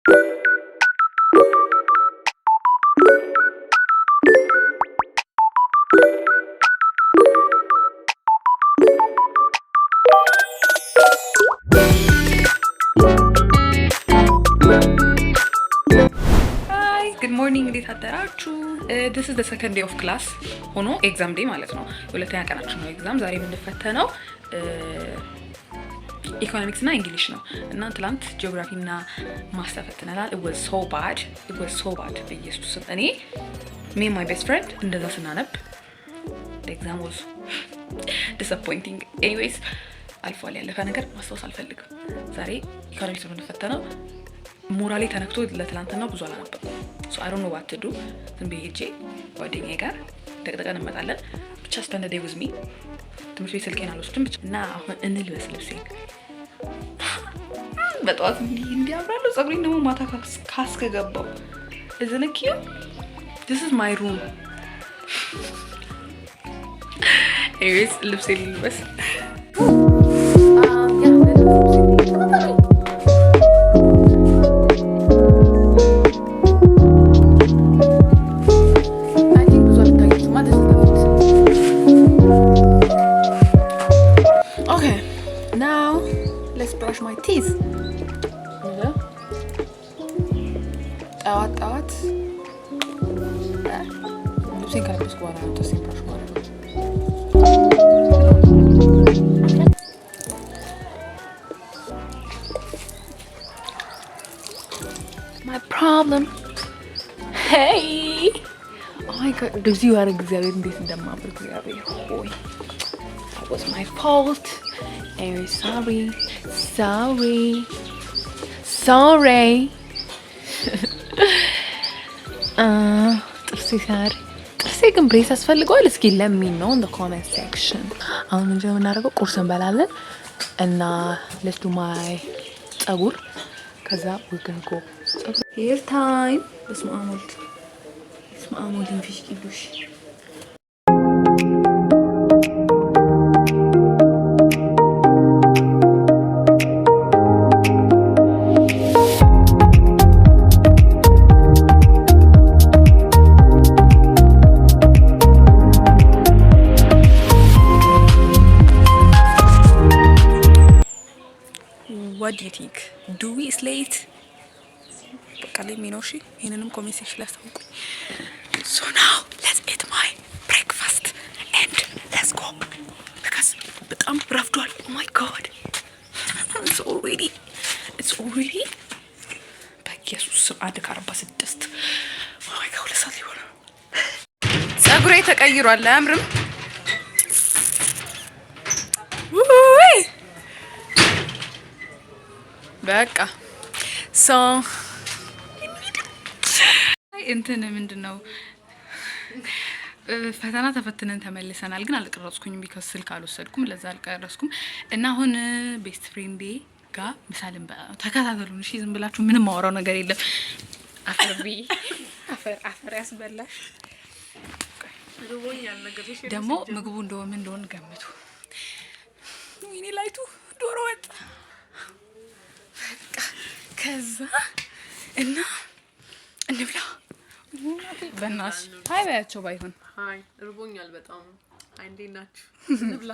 Hi, good morning፣ እንዴት አደራችሁ? This is the second day of class ሆኖ exam day ማለት ነው። የሁለተኛ ቀናችን ነው exam። ዛሬ የምንፈተነው ኢኮኖሚክስ እና English ነው እና ትላንት ጂኦግራፊ እና maths ተፈትነናል። It was so bad, it was so bad። በኢየሱስ ስም፣ እኔ me, my best friend እንደዛ ስናነብ exam was disappointing። Anyways አልፏል። ያለፈ ነገር ማስታወስ አልፈልግም። ዛሬ ኢኮኖሚክስ ነው የምንፈተነው። ሞራሌ ተነክቶ ለትላንትናው ብዙ አላነበብኩም። So I don't know what to do። ዝም ብዬ ሄጄ ጓደኛዬ ጋር ደቅደቀን እንመጣለን። ብቻ spend day with me። ትምህርት ቤት ስልኬን አልወስድም ብቻ እና አሁን እንልበስ ልብሴን። በጠዋት እንዲህ እንዲያምራለሁ። ፀጉሬን ደግሞ ማታ ካስከገባው እዝንኪዩ። This is my room። Anyways ልብሴን ልልበስ። I think ብዙ አልታያችሁማ። This is the fit. Okay, now let's brush my teeth. ጠዋት ጠዋት ልብሴን ከለበስኩ በኋላ ነው ጥርሴን brush ማድረግ ነው። My problem. Hey! Oh my God, እንደዚህ ያደርግ እግዚአብሔር፣ እንዴት እንደማምር፣ እግዚአብሔር ሆይ። That was my fault. Anyway, sorry. Sorry. Sorry. ጥርሴ ሲያር፣ ጥርሴ ግን brace ያስፈልገዋል። እስኪ let me know in the comment section። አሁን ምንድን ነው የምናደርገው? ቁርስ እንበላለን እና let's do my ጸጉር፣ ከዛ we gonna go hair time። በስመ አብ ወልድ፣ በስመ አብ ወልድ መንፈስ ቅዱስ። What do you think? Do we slay it? በቃ let me know። እሺ፣ ይህንንም comment section ላይ አስታውቁኝ። So now let's eat my breakfast and let's go because በጣም ረፍዷል። Oh my God, it's already በኢየሱስ ስም 1:46። Oh my God፣ 2 ሰዓት ሊሆን ነው። ጸጉሬ ተቀይሯል። አያምርም? ውይ በቃ so እንትን ምንድን ነው፣ ፈተና ተፈትነን ተመልሰናል፣ ግን አልቀረጽኩኝም because ስልክ አልወሰድኩም፣ ለዛ አልቀረጽኩም። እና አሁን best friend ኤ ጋር ምሳ ልንበላ ነው። ተከታተሉን እሺ። ዝም ብላችሁ ምንም ማወራው ነገር የለም። አፈር ብዬ አፈር አፈር ያስበላሽ። ደግሞ ምግቡ እንደሆነ ምን እንደሆነ ገምቱ። ወይኔ ላይቱ፣ ዶሮ ወጥ። በቃ ከዛ እና እንብላ። በእናትሽ hi በያቸው ባይሆን። Hi፣ እርቦኛል በጣም። Hi፣ እንዴት ናችሁ? እንብላ።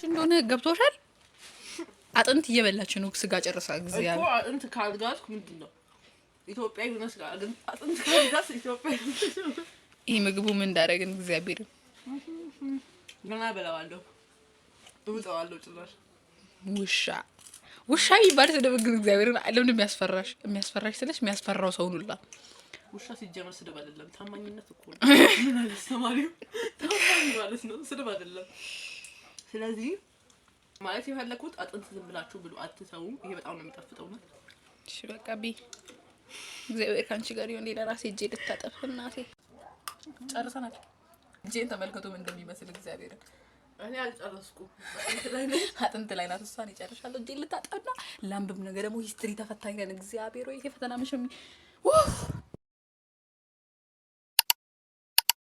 እንደሆነ ገብቶሻል። አጥንት እየበላች ነው። ስጋ ጨርሳ እኮ እግዚአብሔር አጥንት ካልጋዝኩ ምንድን ነው ኢትዮጵያ የሆነ ስጋ ግን አጥንት ካልጋዝ ኢትዮጵያ ይህ ምግቡ ምን እንዳደረግን እግዚአብሔር። ገና በላዋለሁ፣ እውጠዋለሁ ጭራሽ። ውሻ ውሻ የሚባል ስድብ ግን እግዚአብሔርን ለምን የሚያስፈራሽ? የሚያስፈራሽ ስለሽ የሚያስፈራው ሰውን ሁላ። ውሻ ሲጀመር ስድብ አይደለም፣ ታማኝነት እኮ ነው። ምን አለ አስተማሪው? ታማኝ ማለት ነው፣ ስድብ አይደለም። ስለዚህ ማለት የፈለኩት አጥንት ዝም ብላችሁ ብሉ፣ አትተውም። ይሄ በጣም ነው የሚጣፍጠው። እውነት። እሺ በቃ ቢ፣ እግዚአብሔር ከአንቺ ጋር ይሁን። ሌላ ራሴ እጄ ልታጠፍ እናቴ። ጨርሰናል። እጄን ተመልከቱ ምን እንደሚመስል እግዚአብሔርን። እኔ አልጨረስኩም። አጥንት ላይ ነኝ። አጥንት ላይ ናት። እሷን ይጨርሻለሁ። እጄን ልታጠብና ላንብብ። ነገ ደግሞ history ተፈታኝ ነን። እግዚአብሔር ወይ ይሄ ፈተና መቼም